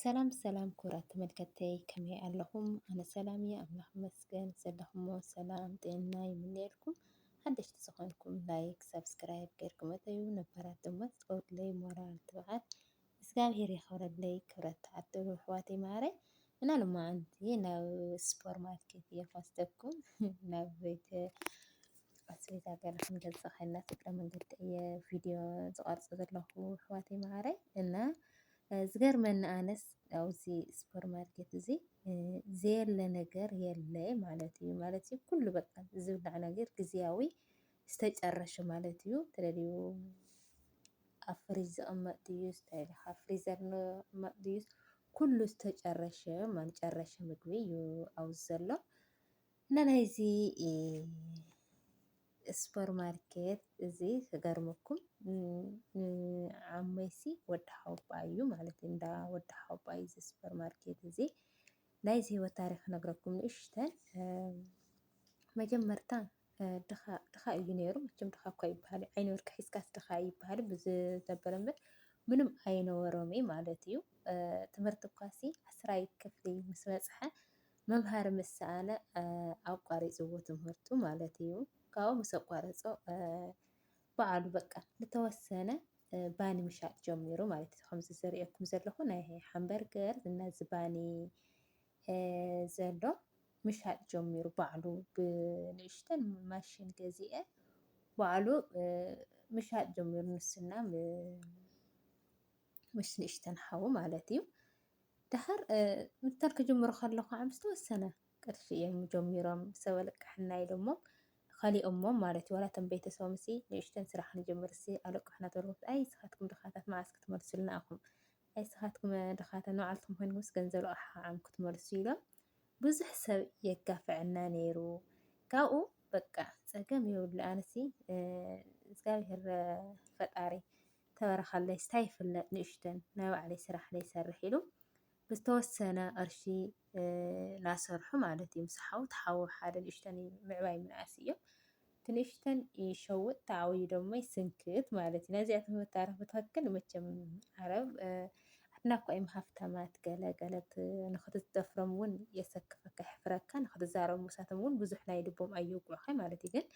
ሰላም ሰላም ክቡራት ተመልከተይ፣ ከመይ ኣለኹም? ኣነ ሰላም እየ፣ ኣምላኽ ይመስገን። ዘለኹሞ ሰላም ጥዕና ይምነየልኩም። ሓደሽቲ ዝኾንኩም ላይክ፣ ሳብስክራይብ ጌርኩም እተዩ፣ ነባራት ድማ ትገብሩለይ ሞራል ትብዓት እግዚኣብሔር የኽብረለይ። ክብረት ተዓደሉ ኣሕዋተይ ማዕረይ። እና ሎማዓንቲ ናብ ሱፐር ማርኬት እየ ክወስደኩም። ናብ ቤት ኣስቤዛ ገለ ክንገዝእ ከይና እግረ መንገዲ እየ ቪድዮ ዝቐርጾ ዘለኹ ኣሕዋተይ ማዕረይ። እና ዝገርመኒ ኣነስ ኣብዚ ሱፐር ማርኬት እዚ ዘየለ ነገር የለ ማለት እዩ። ማለት እዩ ኩሉ በቃ ዝብላዕ ነገር ግዝያዊ ዝተጨረሸ ማለት እዩ። ተደልዩ ኣብ ፍሪጅ ዝቕመጥ ድዩስ፣ እንታይ ኢልካ ፍሪዘር ንቕመጥ ድዩስ፣ ኩሉ ዝተጨረሸ፣ መጨረሸ ምግቢ እዩ ኣብዚ ዘሎ። እና ናይዚ ሱፐር ማርኬት እዚ ክገርመኩም፣ ም፣ ንዓመይሲ ወዲ ሓወቦኣ እዩ ማለት እዩ። እንዳ ወዲ ሓወቦኣ እዩ እዚ ሱፐር ማርኬት እዚ። ናይዚ ህይወት ታሪክ ክነግረኩም ንእሽተን። እ፣ መጀመርታ፣ እ፣ ድኻ፣ ድኻ እዩ ነይሩ። መቸም ድኻ እኳ ይበሃል እዩ። ዓይኒ ወርቂ ሒዝካስ ድኻ ይበሃል ብዝነበረ እምበር ምንም ኣይነበሮም እዩ ማለት እዩ። እ፣ ትምህርቲ እኳ ሲ ዓስራይ ክፍሊ ምስ በጽሐ መምሃሪ ምስ ሰኣነ፣ እ፣ ኣቋሪጽዎ ትምህርቱ ማለት እዩ። ካብኡ ምስ ኣቋረጾ፣ እ፣ ባዕሉ በቃ ዝተወሰነ፣ እ፣ ባኒ ምሻጥ ጀሚሩ ማለት እዩ። ከምዚ ዝርእየኩም ዘለኹ ናይ ሃምበርገር እና እዚ ባኒ፣ እ፣ ዘሎ ምሻጥ ጀሚሩ ባዕሉ ብንእሽተን ማሽን ገዚኤ ባዕሉ፣ እ፣ ምሻጥ ጀሚሩ ንስና ብ-፣ ምስ ንእሽተን ሓዉ ማለት እዩ። ደሓር፣ እ፣ ምትታል ክጅምሩ ከለኹ ከዓ ምስ ተወሰነ ቅርሺ እዮም ጀሚሮም። ሰብ ኣለቅሕና ኢሎሞም ከሊኦሞም ማለት እዩ። ዋላ እቶም ቤተሰቦም ሲ ንእሽተን ስራሕ ንጀምር ሲ ኣለቅሑና ተብሎ፣ ኣይ ንስኻትኩም ድኻታት መዓስ ክትመልሱልና ኢኹም? ኣይ ንስኻትኩም ድኻታት ንባዕልኩም ኮይንኩምስ ገንዘብ ልቕሓ ዓም ክትመልሱ ኢሎም ብዙሕ ሰብ የጋፍዐና ነይሩ። ካብኡ በቃ ጸገም የብሉ። ኣነሲ፣ እ፣ እግዚኣብሔር ፈጣሪ ተበረኻለይ፣ ስታይ ይፍለጥ ንእሽተን ናይ ባዕለይ ስራሕ ለይሰርሕ ኢሉ ብዝተወሰነ ቅርሺ፣ እ፣ ናሰርሑ ማለት እዩ። ምስ ሓው ተሓው ሓደ ንእሽተን ምዕባይ ምንኣስ እዮም። እቲ ንእሽተን ይሸውጥ፣ ተዓብዩ ደሞ ይስንክት ማለት እዩ። ነዚኣቶም መታረፍ ብትኽክል መቸም ዓረብ፣ እ፣ ኣትና እኮ እዮም ሃፍታማት፣ ገለ ገለ ት-፣ ንኽትደፍሮም እውን የሰክፈካ፣ የሕፍረካ፣ ንኽትዛረቡ ምሳቶም እውን ብዙሕ ናይ ልቦም ኣየውግዑኻ ማለት እዩ። ግን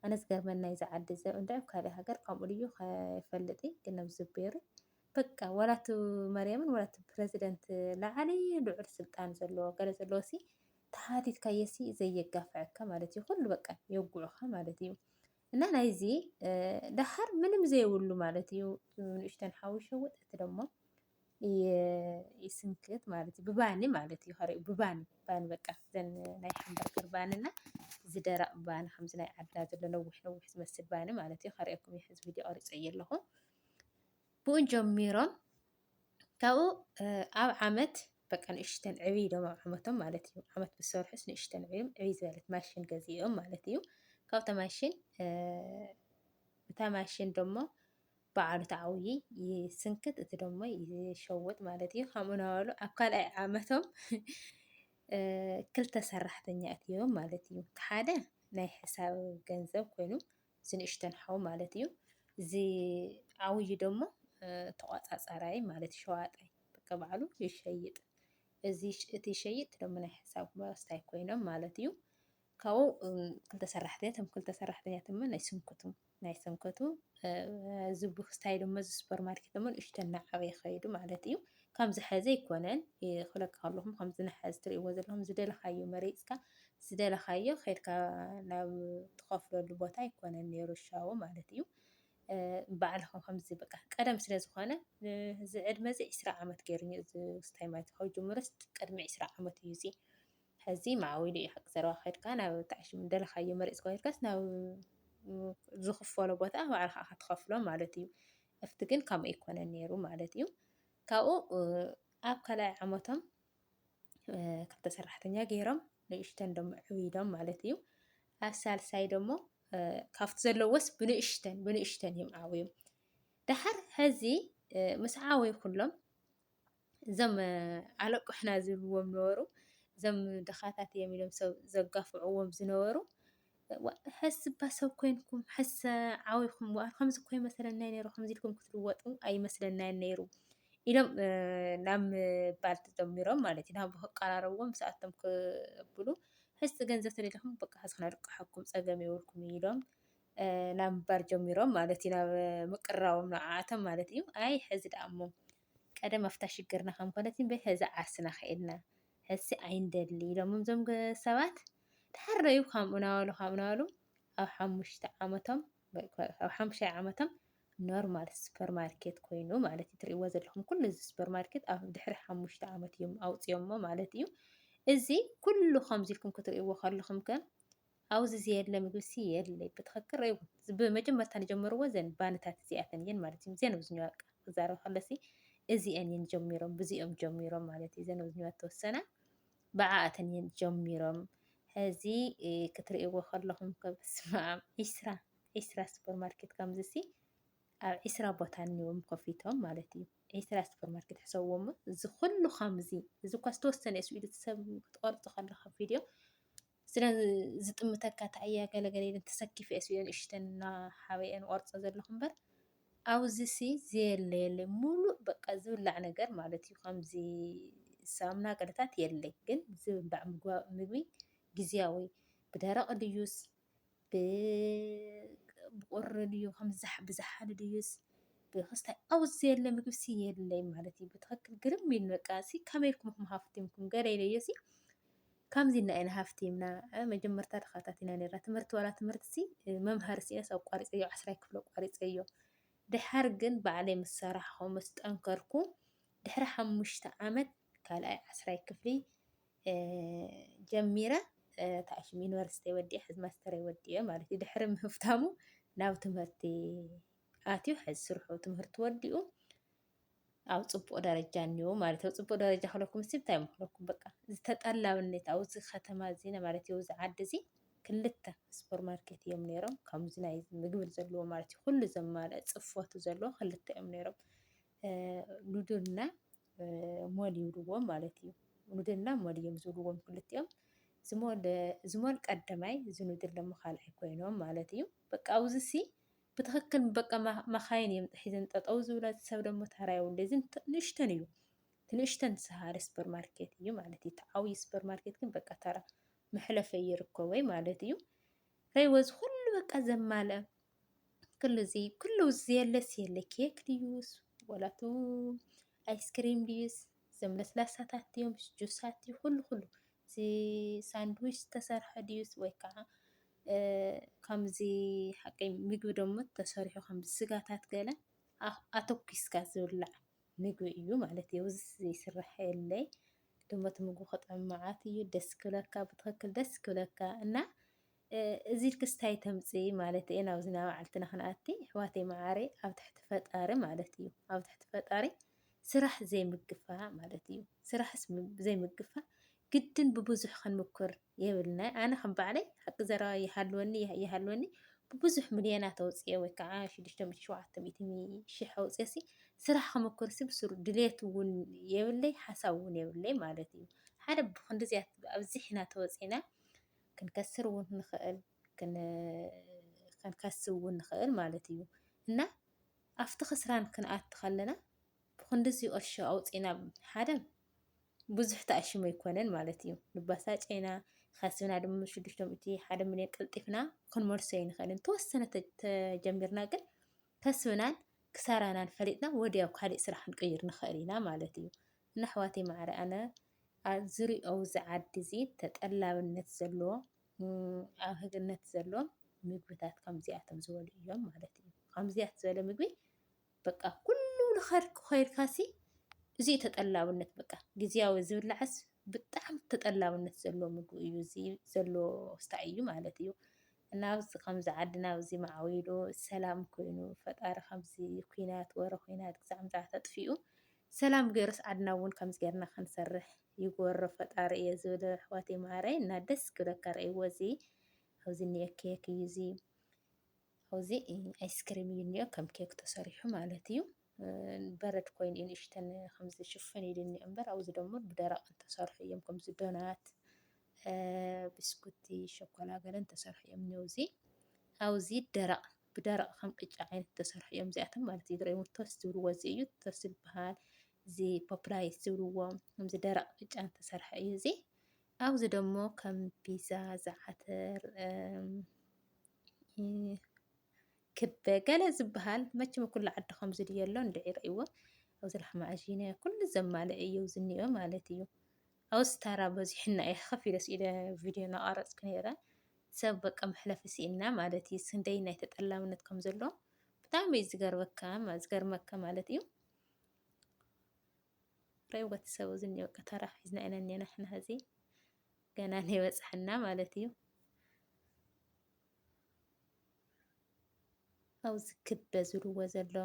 ኣነ ዝገርመኒ ናይዚ ዓዲ ዘ-፣ እንዳ ኣብ ካልእ ሃገር ከምኡ ድዩ ከይፈልጥ እዩ፣ ግን ኣብዚ ቤሩ በቃ ዋላ እቲ መርየምን ዋላ እቲ ፕረዚደንት ላዕሊ ልዑል ስልጣን ዘለዎ ገለ ዘለዎ ሲ ተሓቲትካዮ ሲ ዘየጋፍዐካ ማለት እዩ። ኩሉ በቃ የውግዑኻ ማለት እዩ። እና ናይዚ፣ እ፣ ደሓር ምንም ዘይብሉ ማለት እዩ። ንእሽተን ሓዊ ሸውጥ እቲ ደሞ ይ-፣ ይስንክት ማለት እዩ። ብባኒ ማለት እዩ። ከሪኡ ብባኒ፣ ባኒ በቃ ዘን ናይ ሃምበርገር ባኒ እና እዚ ደረቕ ባኒ ከምዚ ናይ ዓድና ዘሎ ነዊሕ ነዊሕ ዝመስል ባኒ ማለት እዩ። ከሪእኩም ይሕዝ ቪድዮ ቀሪጸ ኣለኹ። ብኡን ጀሚሮም ካብኡ፣ እ፣ ኣብ ዓመት በቃ ንእሽተን ዕብይ ኢሎም ኣብ ዓመቶም ማለት እዩ። ዓመት ብሰርሑስ ንእሽተን ዕብዮም ዕብይ ዝበለት ማሽን ገዚኦም ማለት እዩ። ካብታ ማሽን፣ እ፣ እታ ማሽን ደሞ ባዕሉ ተዓውዪ ይስንክት፣ እቲ ደሞ ይሸውጥ ማለት እዩ። ከምኡ እናበሉ ኣብ ካልኣይ ዓመቶም፣ እ፣ ክልተ ሰራሕተኛ ኣትዮም ማለት እዩ። እቲ ሓደ ናይ ሕሳብ ገንዘብ ኮይኑ፣ እዚ ንእሽተን ሓው ማለት እዩ። እዚ ዓብዩ ደሞ፣ እ፣ ተቋጻጻራይ ማለት ሸዋጣይ፣ በቃ ባዕሉ ይሸይጥ። እዚ ሽ-፣ እቲ ይሸይጥ ደሞ ናይ ሕሳብ ወስታይ ኮይኖም ማለት እዩ። ካብኡ፣ እ፣ ክልተ ሰራሕተኛ፣ እቶም ክልተ ሰራሕተኛ ድማ ናይ ስንኩቱ፣ ናይ ስንኩቱ፣ እ፣ እዚ ብክስታይ ደሞ እዚ ሱፐርማርኬት ደሞ ንእሽተን እናዓበየ ይኸይዱ ማለት እዩ። ከምዚ ሐዚ ኣይኮነን፣ እ፣ ክብለካ ከለኹም ከምዚ ንሐዚ ትርእይዎ ዘለኹም ዝደለኻዮ መሪጽካ ዝደለኻዮ ከይድካ ናብ ትኸፍለሉ ቦታ ኣይኮነን ነይሩ ሻው ማለት እዩ። እ፣ ባዕልኻ ከምዚ በቃ ቀደም ስለ ዝኾነ፣ እ፣ እዚ ዕድመ እዚ ዕስራ ዓመት ገይሩኒ እዚ ውስታይ ማለት ካብ ጅምሮስ ቅድሚ ዕስራ ዓመት እዩ እዚ። ሕዚ ማዕቢሉ እዩ ሓቂ ዘረባ ከይድካ ናብ ታዕሽም እንደለኻዮ መሪጽካ ከይድካስ ናብ ዝኽፈሎ ቦታ ባዕልኻ ኢኻ ትኸፍሎ ማለት እዩ። ኣብቲ ግን ከምኡ ኣይኮነን ነይሩ ማለት እዩ። ካብኡ፣ እ፣ ኣብ ካልኣይ ዓመቶም፣ እ፣ ክልተ ሰራሕተኛ ገይሮም ንእሽተን ደሞ ዕብይሎም ማለት እዩ። ኣብ ሳልሳይ ደሞ፣ እ፣ ካብቲ ዘለዎስ ብንእሽተን፣ ብንእሽተን እዮም ዓብዮም። ደሓር ሕዚ፣ እ፣ ምስ ዓበዩ ኩሎም እዞም፣ እ፣ ኣለቅሕና ዝብልዎም ነበሩ። እዞም ድኻታት እዮም ኢሎም ሰብ ዘጋፍዕዎም ዝነበሩ። ዋ፣ ሕስባ ሰብ ኮይንኩም፣ ሕሰ ዓዊኹም፣ ዋ፣ ከምዚ እኮ ይመስለና ነይሩ፣ ከምዚ ኢልኩም ክትልወጡ ኣይመስለናን ነይሩ። ኢሎም ናብ ምባል ተጀሚሮም ማለት እዩ። ናብ ክቀራረብዎም ምስኣቶም ክብሉ፣ ሕዚ ገንዘብ ተደሊኹም በቃ ሕዚ ክነድቅሐኩም ጸገም የብልኩም ኢሎም ናብ ምባል ጀሚሮም ማለት እዩ። ናብ ምቅራቦም ንዓኣቶም ማለት እዩ። ኣይ ሕዚ ደኣ እሞ ቀደም ኣብታ ሽግርና ከም ኮነት እምበር ሕዚ ዓርስና ከኢልና ሕዚ ኣይንደሊ ኢሎሞም እዞም ሰባት። ድሓር ደዩ ከምኡ ናበሉ ከምኡ ናበሉ ኣብ ሓሙሽተ ዓመቶም ኣብ ሓሙሽተ ዓመቶም ኖርማል ሱፐርማርኬት ኮይኑ ማለት እዩ። ትርእይዎ ዘለኹም ኩሉ እዚ ሱፐርማርኬት ኣብ ድሕሪ ሓሙሽተ ዓመት እዮም ኣውፅዮሞ ማለት እዩ። እዚ ኩሉ ከምዚ ኢልኩም ክትርእይዎ ከለኹም ከ ኣብዚ ዘየለ ምግብሲ የለ። ብትኽክል ርእይዎ። ብመጀመርታ ንጀመርዎ ዘን ባንታት እዚኣተን እየን ማለት እዩ። ዘን ብዙ ክዛረብ ከለሲ እዚአን እየን ጀሚሮም፣ ብዚኦም ጀሚሮም ማለት እዩ። ዘን ብዙ ተወሰና ብዓኣተን እየን ጀሚሮም። ሕዚ ክትርእይዎ ከለኹም ከ በስመ ኣብ ዒስራ ዒስራ ሱፐርማርኬት ከምዚሲ ኣብ ዒስራ ቦታ እኒዎም ከፊቶም ማለት እዩ። ዒስራ ሱፐርማርኬት ሕሰብዎ እሞ እዚ ኩሉ ከምዚ እዚ እኳ ዝተወሰነ እየ ስኢሉ ሰብ ክትቆርፅ ከለካ ቪድዮ ስለ ዝጥምተካ ተኣያ ገለገለ ኢለን ተሰኪፈ እየ ስኢለን እሽተን እናሓበየን ቆርፆ ዘለኹ እምበር ኣብዚ ሲ ዘየለ የለ ሙሉእ በቃ ዝብላዕ ነገር ማለት እዩ። ከምዚ ሳሙና ገለታት የለይ ግን ዝብላዕ ምግቢ ግዝያዊ ብደረቕ ድዩስ ብቁሪ ድዩ ከም ብዝሓሊ ድዩስ ብክስታይ ኣብዚ የለ ምግብሲ የለይ ማለት እዩ። ብትክክል ግርም ኢሉ በቃ ሲ ከመይ ኢልኩም ኢኹም ሃፍቲምኩም ገለ ኢለዮ ሲ ከምዚ እና ኢና ሃፍቲምና መጀመርታ ተኸታቲና ነራ ትምህርቲ ዋላ ትምህርቲ ሲ መምሃሪ ሲነስ ኣቋሪፀዮ ዓስራይ ክፍሊ ኣቋሪፀዮ ድሓር ግን ባዕለይ ምስ ሰራሕኹ ምስ ጠንከርኩ ድሕሪ ሓሙሽተ ዓመት ካልኣይ ዓስራይ ክፍሊ ጀሚረ ተኣሽም ዩኒቨርሲቲ ወዲኤ ሕዚ ማስተረይ ወዲኤ ማለት እዩ። ድሕሪ ምህፍታሙ ናብ ትምህርቲ ኣትዩ ሕዚ ስርሑ ትምህርቲ ወዲኡ ኣብ ፅቡቅ ደረጃ እኒዎ ማለት እዩ። ኣብ ፅቡቅ ደረጃ ክለኩም ሲ እንታይ ምክለኩም በቃ ዝተጠላብነት ኣብዚ ከተማ እዚ ማለት እዩ። ኣብዚ ዓዲ እዚ ክልተ ሱፐርማርኬት እዮም ነይሮም። ከምዚ ናይ ምግቢ ዘለዎ ማለት እዩ። ኩሉ ዘማልአ ፅፎቱ ዘለዎ ክልተ እዮም ነይሮም። ኑድልና ሞል ይብልዎም ማለት እዩ። ኑድልና ሞል እዮም ዝብልዎም ክልቲኦም። ዝሞል ዝሞል ቀደማይ ዝኑድል ደሞ ካልኣይ ኮይኖም ማለት እዩ። በቃ ኣብዚ ሲ ብትክክል በቃ መካይን እዮም ሒዘን ጠጠው ዝብላ። ሰብ ደሞ ተራ የብሉ። እዚ ንእሽተን እዩ ትንእሽተን ዝሰሃለ ሱፐርማርኬት እዩ ማለት እዩ። ተዓብዩ ሱፐርማርኬት ግን በቃ ተራ መሕለፈ ይርከቦይ ማለት እዩ። ረይወ ዝኩሉ በቃ ዘማልአ ኩሉ እዚ ኩሉ እዚ የለስ የለ ኬክ ድዩስ ወላቱ ኣይስክሪም ድዩስ ዘም ለስላሳታት ድዮም ጁሳት ድዩ ኩሉ ኩሉ እዚ ሳንድዊች ዝተሰርሐ ድዩስ ወይ ከዓ ከምዚ ሓቀይ ምግቢ ደሞ ተሰሪሑ ከምዚ ስጋታት ገለ ኣተኩስካ ዝብላዕ ምግቢ እዩ ማለት እዩ። እዚ ዘይስራሕ የለይ። ደሞ እቲ ምግቢ ክጥዕም መዓት እዩ። ደስ ክብለካ፣ ብትኽክል ደስ ክብለካ። እና እዚ ኢልክስ ታይ ተምፅኢ ማለት እየ ናብዚ ናብ ዓልትና ክንኣቲ ኣሕዋተይ መዓረይ ኣብ ትሕቲ ፈጣሪ ማለት እዩ። ኣብ ትሕቲ ፈጣሪ ስራሕ ዘይምግፋ ማለት እዩ። ስራሕስ ዘይምግፋ ግድን ብብዙሕ ክንምኩር የብልና። ኣነ ከም ባዕለይ ሓቂ ዘረባ ይሃልወኒ ይሃልወኒ ብብዙሕ ሚልዮናት ኣውፅኤ ወይ ከዓ ሽዱሽተ ሚእቲ ሸውዓተ ሚእቲ ሽሕ ኣውፅኤ ሲ ስራሕ ክምኩር ሲ ብስሩ ድሌት እውን የብለይ ሓሳብ እውን የብለይ ማለት እዩ። ሓደ ብክንድዚያት ኣብዚሕና ተወፂና ክንከስር እውን ንኽእል ክንከስብ እውን ንኽእል ማለት እዩ። እና ኣብቲ ክስራን ክንኣቲ ከለና ብክንድዚ ቅርሺ ኣውፂና ሓደ ብዙሕ ተኣሽሙ ኣይኮነን ማለት እዩ። ንባሳጭ ኢና ከስብና ድማ ሽዱሽተ ሚእቲ ሓደ ሚልዮን ቀልጢፍና ክንመልሶ ኣይንኽእልን። ተወሰነ ተጀሚርና ግን ከስብናን ክሳራናን ፈሊጥና ወዲያው ካሊእ ስራሕ ክንቅይር ንኽእል ኢና ማለት እዩ። እና ኣሕዋተይ ማዕረ ኣነ ዝሪኦ እዚ ዓዲ እዚ ተጠላብነት ዘለዎ ኣብህግነት ዘለዎም ምግብታት ከምዚኣቶም ዝበሉ እዮም ማለት እዩ። ከምዚያት ዝበለ ምግቢ በቃ ኩሉ ንኸድኩ ከይድካሲ እዚ ተጠላብነት በቃ ግዝያዊ ዝብላዕስ ብጣዕሚ ተጠላብነት ዘለዎ ምግቢ እዩ እዚ ዘሎ ስታይ እዩ ማለት እዩ። እና ኣብዚ ከምዚ ዓድና ኣብዚ ማዕዊሉ ሰላም ኮይኑ ፈጣሪ ከምዚ ኩናት ወረ ኩናት ግዛዕ ምዛዕ ተጥፊኡ ሰላም ገይሩስ ዓድና እውን ከምዚ ገይርና ክንሰርሕ ይግበሮ ፈጣሪ እየ ዝብል ኣሕዋተይ ማዓረይ። እና ደስ ክብለካ ርእይዎ እዚ ኣብዚ እኒኦ ኬክ እዩ እዚ ኣብዚ ኣይስክሪም እዩ እኒኦ ከም ኬክ ተሰሪሑ ማለት እዩ። በረድ ኮይኑ እዩ ንእሽተን ከምዚ ሽፍን ኢሉ እኒኦ እምበር ኣብዚ ደሞ ብደረቕ ተሰርሑ እዮም ከምዚ ዶናት ብስኩቲ ሸኮላ ገለን ተሰርሑ እዮም እኒኦ እዚ ኣብዚ ደረቕ ብደረቕ ከም ቅጫ ዓይነት ተሰርሑ እዮም እዚኣቶም ማለት እዩ። ድረይ እውን ቶስት ዝብልዎ እዚ እዩ ቶስት ዝበሃል እዚ ፖፕላይስ ዝብልዎ ከምዚ ደረቕ ቅጫ ዝተሰርሐ እዩ እዚ። ኣብዚ ደሞ ከም ፒዛ፣ ዝዓተር፣ እም፣ እ፣ ክበ ገለ ዝበሃል መቸም ኩሉ ዓዲ ከምዚ ድዩ ኣሎ እንድዒ ርእይዎ። ኣብዚ ላሕሚ ኣዚነ ኩሉ ዘማልአ እዩ ዝኒኦ ማለት እዩ። ኣብዚ ታራ በዚሕና እየ ከፊለ ስኢለ ቪድዮ እናቐረፅኩ ነይረ። ሰብ በቃ መሕለፊ ስኢና ማለት እዩ። ስንደይ ናይ ተጠላብነት ከም ዘሎ ብጣዕሚ እዩ ዝገርመካ፣ ዝገርመካ ማለት እዩ። ርእይዎ እቲ ሰብ እዚ እኒኦ፣ በቃ ተራ ሒዝና ኢና እኒአና ንሕና ሕዚ። ገና ነይበጻሕና ማለት እዩ። ኣብዚ ክበ ዝብልዎ ዘሎ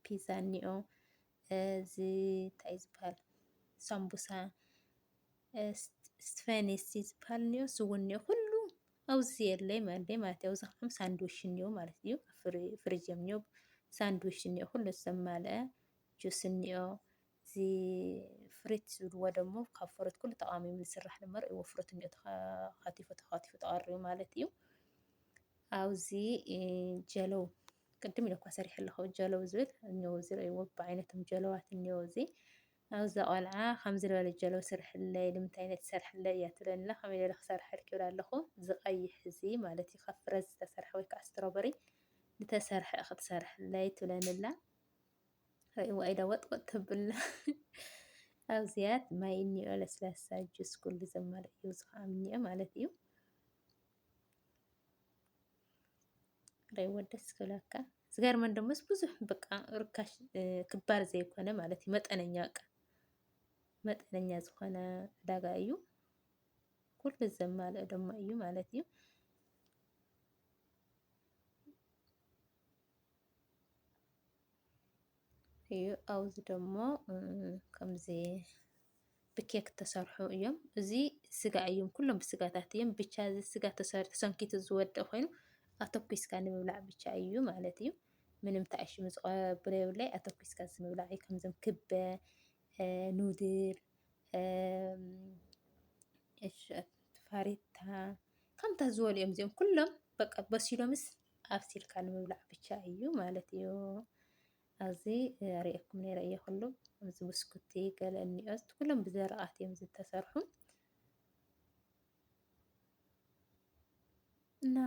ፒዛ እኒኦ፣ እዚ እንታይ እዩ ዝበሃል? ሳምቡሳ፣ እ፣ ስት-፣ ስፈኔሲ ዝበሃል እኒኦ፣ ስው እኒኦ፣ ኩሉ ኣብዚ የለይ ማለት፣ ማለት እዩ። ኣብዚ ከዓ ሳንድዊች እኒኦ ማለት እዩ። ኣብ ፍሪ-፣ ፍሪጅ እዮም እኒኦ። ሳንድዊች እኒኦ፣ ኩሉ ዘማልአ ጁስ እኒኦ። እዚ ፍሪት ዝብልዎ ደሞ ካብ ፍሩት ኩሉ ተቓሚሙ ዝስራሕ ደሞ ርእይዎ፣ ፍሩት እኒኦ ተኸ-፣ ተኸቲፉ፣ ተኸቲፉ ተቐርዩ ማለት እዩ። ኣብዚ፣ እ፣ ጀለው ቅድም ኢለ እኳ ሰሪሐ ኣለኹ። ጀለው ዝብል እኒኦ፣ እዚ ርእይዎ፣ ብዓይነቶም ጀለዋት እኒኦ። እዚ ኣብዚ ቆልዓ ከምዚ ዝበለ ጀለው ስርሕለይ፣ ልምንታይ ነቲ ሰርሕለይ እያ ትብለኒ ኣላ። ከመይ ገለ ክሰርሐልኪ ይብል ኣለኹ። እዚ ቀይሕ እዚ ማለት እዩ፣ ካብ ፍረ ዝተሰርሐ ወይ ከዓ ስትሮበሪ ዝተሰርሐ ክትሰርሕለይ ትብለኒ ኣላ። ርእይዋ ኢዳ ወጥ ወጥ ተብላ። ኣብዚኣት ማይ እኒኦ፣ ለስላሳ ጁስ ኩሉ ዘማልእ እዩ፣ እዚ ከዓ እኒኦ ማለት እዩ። ርእይዎ ደስ ክብለካ። ዝገርመን ደሞስ ብዙሕ በቃ ርካሽ፣ እ፣ ክባር ዘይኮነ ማለት እዩ፣ መጠነኛ በቃ መጠነኛ ዝኾነ ዕዳጋ እዩ። ኩሉ ዘማልአ ደሞ እዩ ማለት እዩ። እዩ። ኣብዚ ደሞ፣ እ፣ ከምዚ ብኬክ ተሰርሑ እዮም። እዚ ስጋ እዮም፣ ኩሎም ብስጋታት እዮም። ብቻ እዚ ስጋ ተሰር-፣ ተሰንኪቱ ዝወድእ ኮይኑ ኣተኲስካ ንምብላዕ ብቻ እዩ ማለት እዩ። ምንም ተኣሽሙ ዝቐብሎ የብለይ፣ ኣተኲስካ እዚ ምብላዕ እዩ። ከምዞም ክበ፣ እ፣ ኑድል፣ እም፣ እሺ፣ ፋሪታ፣ ከምታ ዝበሉ እዮም እዚኦም ኩሎም። በቃ በሲሎምስ ኣብሲልካ ንምብላዕ ብቻ እዩ ማለት እዩ። ኣብዚ ርእየኩም ነይረ እየ ኩሉ። እዚ ብስኩቲ ገለ እኒኦ፣ ኩሎም ብዘረቓት እዮም ዝተሰርሑ። እና